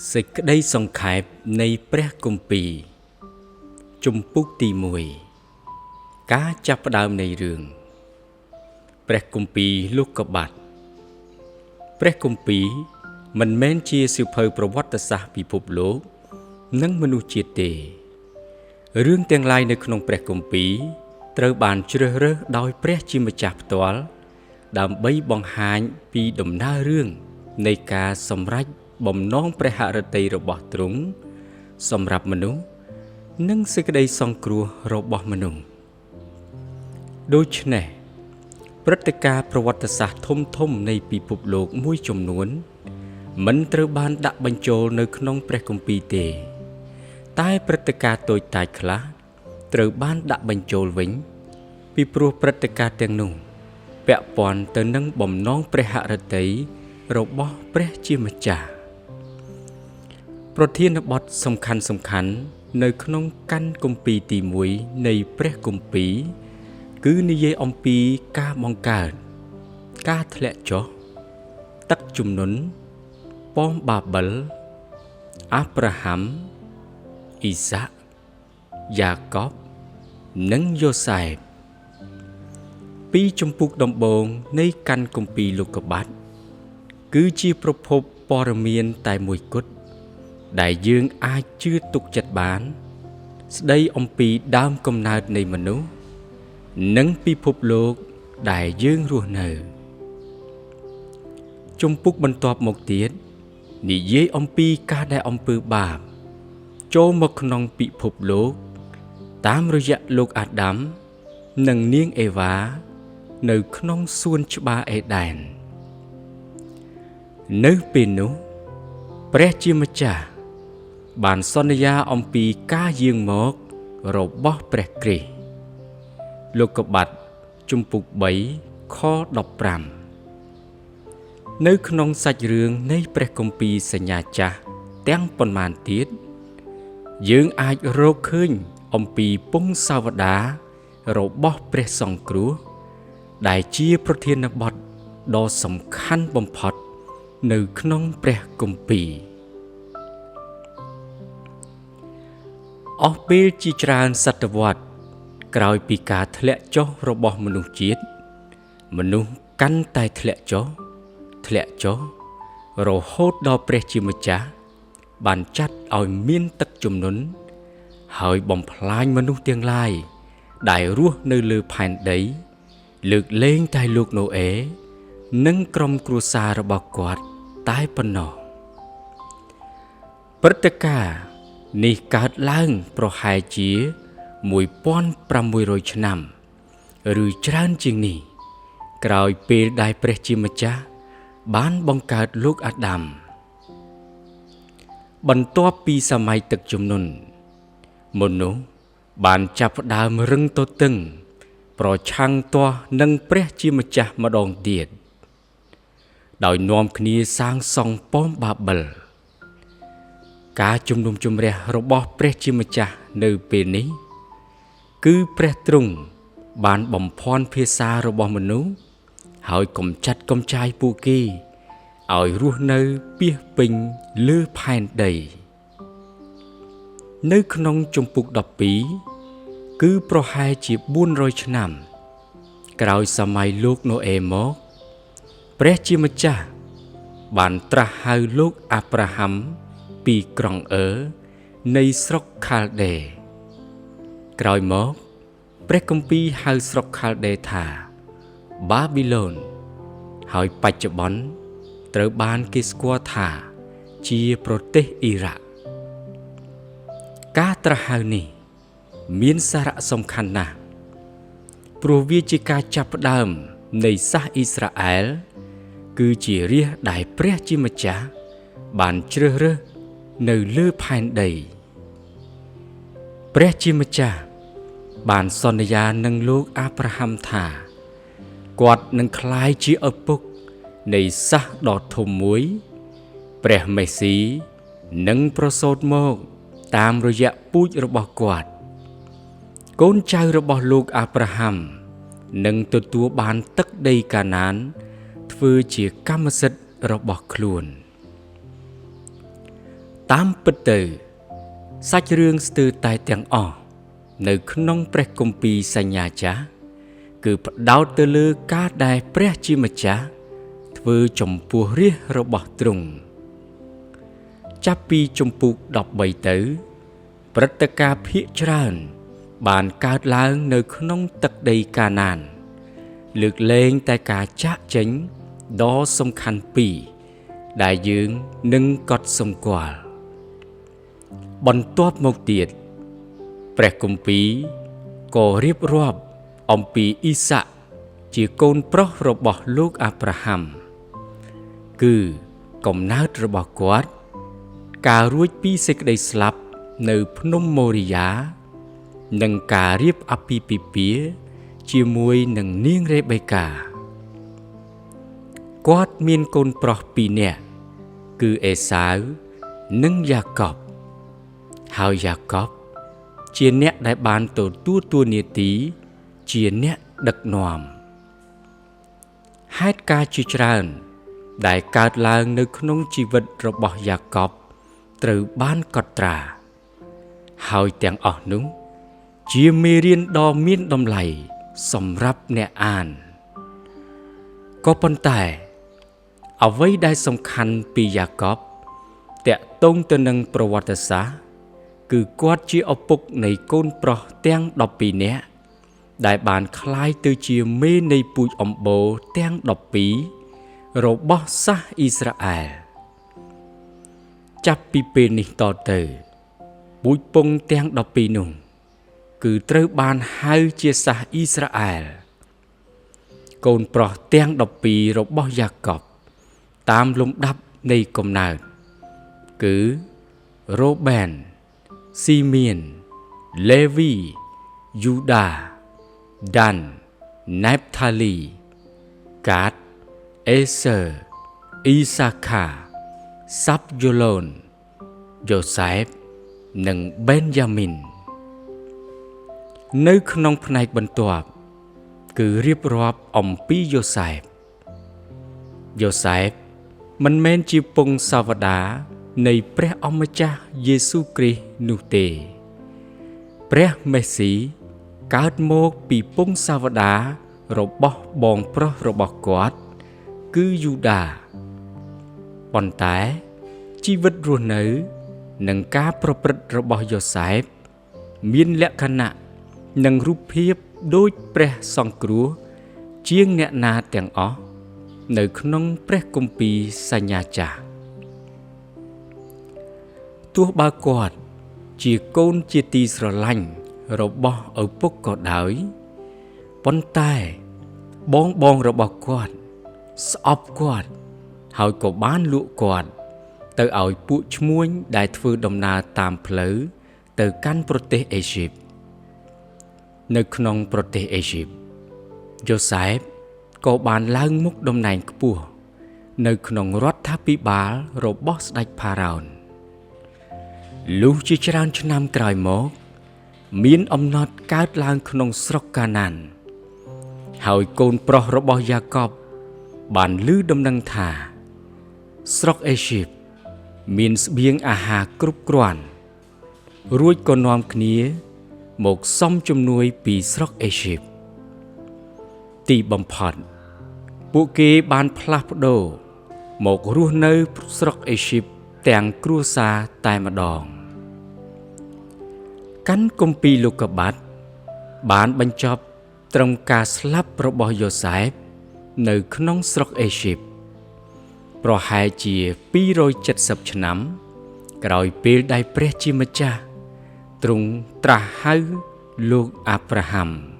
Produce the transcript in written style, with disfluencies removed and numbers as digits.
សេចក្តីសង្ខេបនៃព្រះគម្ពីរជំពូកទី1ការចាប់ផ្ដើមនៃរឿងព្រះគម្ពីរលោកុបាទព្រះគម្ពីរមិនមែនជាសៀវភៅប្រវត្តិសាស្ត្រពិភពលោកនិងមនុស្សជាតិទេរឿងទាំងឡាយនៅក្នុងព្រះគម្ពីរត្រូវបានជ្រើសរើសដោយព្រះជាម្ចាស់ផ្ទាល់ដើម្បីបង្ហាញពីដំណើររឿងនៃការសម្រេចបំណងព្រះហឫទ័យរបស់ទ្រង់សម្រាប់មនុស្សនិងសេចក្តីសង្គ្រោះរបស់មនុស្សដូច្នេះព្រឹត្តិការណ៍ប្រវត្តិសាស្ត្រធំៗនៃពិភពលោកមួយចំនួនមិនត្រូវបានដាក់បញ្ចូលនៅក្នុងព្រះគម្ពីរទេតែព្រឹត្តិការណ៍តូចតាចខ្លះត្រូវបានដាក់បញ្ចូលវិញពីព្រោះព្រឹត្តិការណ៍ទាំងនោះពាក់ព័ន្ធទៅនឹងបំណងព្រះហឫទ័យរបស់ព្រះជាម្ចាស់ប្រធានបទសំខាន់ៗនៅក្នុងកាន់គម្ពីរទី1នៃព្រះគម្ពីរគឺនិយាយអំពីការបង្កើតការធ្លាក់ចុះទឹកជំនន់ប៉មបាបិលអាប់រ៉ាហាំអ៊ីសាក់យ៉ាកបនិងយូសែបពីជំពូកដំបូងនៃកាន់គម្ពីរលោកុបាទគឺជាប្រភពព័ត៌មានតែមួយគត់ដែលយើងអាចជឿទុកចិត្តបានស្ដីអំពីដើមកំណើតនៃមនុស្សនិងពិភពលោកដែលយើងរស់នៅជំពូកបន្ទាប់មកទៀតនិយាយអំពីការដែលអំពើបាបចូលមកក្នុងពិភពលោកតាមរយៈលោកអាដាមនិងនាងអេវ៉ានៅក្នុងសួនច្បារអេដែននៅពេលនោះព្រះជាម្ចាស់បានសន្យាអំពីការយាងមករបស់ព្រះគ្រីស្ទលោកុបាទជំពូក3ខ15នៅក្នុងសាច់រឿងនៃព្រះគម្ពីរសញ្ញាចាស់ទាំងប៉ុន្មានទៀតយើងអាចរកឃើញអំពីពង្សាវតាររបស់ព្រះសង្គ្រោះដែលជាប្រធានបទដ៏សំខាន់បំផុតនៅក្នុងព្រះគម្ពីរអស់ពេលជាច្រើនសតវត្សក្រោយពីការធ្លាក់ចុះរបស់មនុស្សជាតិមនុស្សកាន់តែធ្លាក់ចុះរហូតដល់ព្រះជាម្ចាស់បានចាត់ឲ្យមានទឹកជំនន់ហើយបំផ្លាញមនុស្សទាំងឡាយដែលរស់នៅលើផែនដីលើកលែងតែលោកណូអេនិងក្រុមគ្រួសាររបស់គាត់តែប៉ុណ្ណោះព្រឹត្តិការណ៍នេះកើតឡើងប្រហែលជា1600ឆ្នាំឬច្រើនជាងនេះក្រោយពេលដែលព្រះជាម្ចាស់បានបង្កើតលោកអាដាមបន្ទាប់ពីសម័យទឹកជំនន់មនុស្សបានចាប់ផ្ដើមរឹងទទឹងប្រឆាំងទាស់នឹងព្រះជាម្ចាស់ម្ដងទៀតដោយនាំគ្នាសាងសង់ប៉មបាបិលការជំនុំជម្រះរបស់ព្រះជាម្ចាស់នៅពេលនេះគឺព្រះទ្រង់បានបំភាន់ភាសារបស់មនុស្សហើយកំចាត់កំចាយពួកគេឲ្យរស់នៅពាសពេញលើផែនដីនៅក្នុងជំពូក12គឺប្រហែលជា400ឆ្នាំក្រោយសម័យលោកណូអេមកព្រះជាម្ចាស់បានត្រាស់ហៅលោកអាប់រ៉ាហាំពីក្រុងអឺនៃស្រុកខាល់ដេក្រោយមកព្រះគម្ពីរហៅស្រុកខាល់ដេថាបាប៊ីឡូនហើយបច្ចុប្បន្នត្រូវបានគេស្គាល់ថាជាប្រទេសអ៊ីរ៉ាក់ការត្រាស់ហៅនេះមានសារៈសំខាន់ណាស់ព្រោះវាជាការចាប់ផ្ដើមនៃសាសអ៊ីស្រាអែលគឺជារាស្ត្រដែលព្រះជាម្ចាស់បានជ្រើសរើសនៅលើផែនដីព្រះជាម្ចាស់បានសន្យានឹងលោកអាប់រ៉ាហាំថាគាត់នឹងក្លាយជាឪពុកនៃសាសដ៏ធំមួយព្រះមេស៊ីនឹងប្រសូតមកតាមរយៈពូជរបស់គាត់កូនចៅរបស់លោកអាប់រ៉ាហាំនឹងទទួលបានទឹកដីកាណានធ្វើជាកម្មសិទ្ធិរបស់ខ្លួន តាមពិតទៅសាច់រឿងស្ទើរតែទាំងអស់នៅក្នុងព្រះគម្ពីរសញ្ញាចាស់គឺផ្ដោតទៅលើការដែលព្រះជាម្ចាស់ធ្វើចំពោះរាស្ត្ររបស់ទ្រង់ចាប់ពីជំពូក13ទៅព្រឹត្តិការណ៍ភាគច្រើនបានកើតឡើងនៅក្នុងទឹកដីកាណានលើកលែងតែការចាកចេញដ៏សំខាន់ពីរដែលយើងនឹងកត់សម្គាល់បន្ទាប់មកទៀតព្រះគម្ពីរក៏រៀបរាប់អំពីអ៊ីសាក់ជាកូនប្រុសរបស់លោកអាប់រ៉ាហាំគឺកំណើតរបស់គាត់ការរួចពីសេចក្តីស្លាប់នៅភ្នំម៉ូរីយ៉ានិងការរៀបអាពាហ៍ពិពាហ៍ជាមួយនឹងនាងរេបេកាគាត់មានកូនប្រុសពីរនាក់គឺអេសាវនិងយ៉ាកុបហើយយ៉ាកុបជាអ្នកដែលបានទទួលតួនាទីជាអ្នកដឹកនាំហេតុការណ៍ជាច្រើនដែលកើតឡើងនៅក្នុងជីវិតរបស់យ៉ាកុបត្រូវបានកត់ត្រាហើយទាំងអស់នោះជាមេរៀនដ៏មានតម្លៃសម្រាប់អ្នកអានក៏ប៉ុន្តែអ្វីដែលសំខាន់ពីយ៉ាកុបតាក់ទងទៅនឹងប្រវត្តិសាស្ត្រគឺគាត់ជាឪពុកនៃកូនប្រុសទាំង12នាក់ដែលបានក្លាយទៅជាមេនៃពូជអម្បូរទាំង12របស់សាសអ៊ីស្រាអែលចាប់ពីពេលនេះតទៅពូជពងទាំង12នោះគឺត្រូវបានហៅជាសាសអ៊ីស្រាអែលកូនប្រុសទាំង12របស់យ៉ាកុបតាមលំដាប់នៃកំណើតគឺរ៉ូបែនស៊ីមៀនលេវីយូដាដានណេបថាលីកាតអេសឺអ៊ីសាខាសាប់យូឡូនយ៉ូសែបនិងបេនយ៉ាមីននៅក្នុងផ្នែកបន្ទាប់គឺរៀបរាប់អំពីយ៉ូសែបយ៉ូសែបមិនមែនជាពង្សាវតានៃព្រះអម្ចាស់យេស៊ូគ្រីស្ទនោះទេព្រះមេស៊ីកើតមកពីពង្សាវតារបស់បងប្រុសរបស់គាត់គឺយូដាប៉ុន្តែជីវិតរស់នៅនិងការប្រព្រឹត្តរបស់យ៉ូសែបមានលក្ខណៈនិងរូបភាពដូចព្រះសង្គ្រោះជាងអ្នកណាទាំងអស់នៅក្នុងព្រះគម្ពីរសញ្ញាចាស់ទោះបើគាត់ជាកូនជាទីស្រឡាញ់របស់ឪពុកក៏ដោយប៉ុន្តែបងរបស់គាត់ស្អប់គាត់ហើយក៏បានលក់គាត់ទៅឲ្យពួកឈ្មួញដែលធ្វើដំណើរតាមផ្លូវទៅកាន់ប្រទេសអេស៊ីបនៅក្នុងប្រទេសអេស៊ីបយ៉ូសែបក៏បានឡើងមុខតំណែងខ្ពស់នៅក្នុងរដ្ឋាភិបាលរបស់ស្ដេចផារ៉ោនលុះជាច្រើនឆ្នាំក្រោយមកមានអំណត់កើតឡើងក្នុងស្រុកកាណានហើយកូនប្រុសរបស់យ៉ាកុបបានឮដំណឹងថាស្រុកអេស៊ីបមានស្បៀងអាហារគ្រប់គ្រាន់រួចក៏នាំគ្នាមកសុំជំនួយពីស្រុកអេស៊ីបទីបំផុតពួកគេបានផ្លាស់ប្ដូរមករស់នៅស្រុកអេស៊ីបទាំងគ្រួសារតែម្ដងកាន់គម្ពីរលោកុបាទបានបញ្ចប់ត្រឹមការស្លាប់របស់យ៉ូសែបនៅក្នុងស្រុកអេស៊ីបប្រហែលជា270ឆ្នាំក្រោយពេលដែលព្រះជាម្ចាស់ទ្រង់ត្រាស់ហៅលោកអាប់រ៉ាហាំ។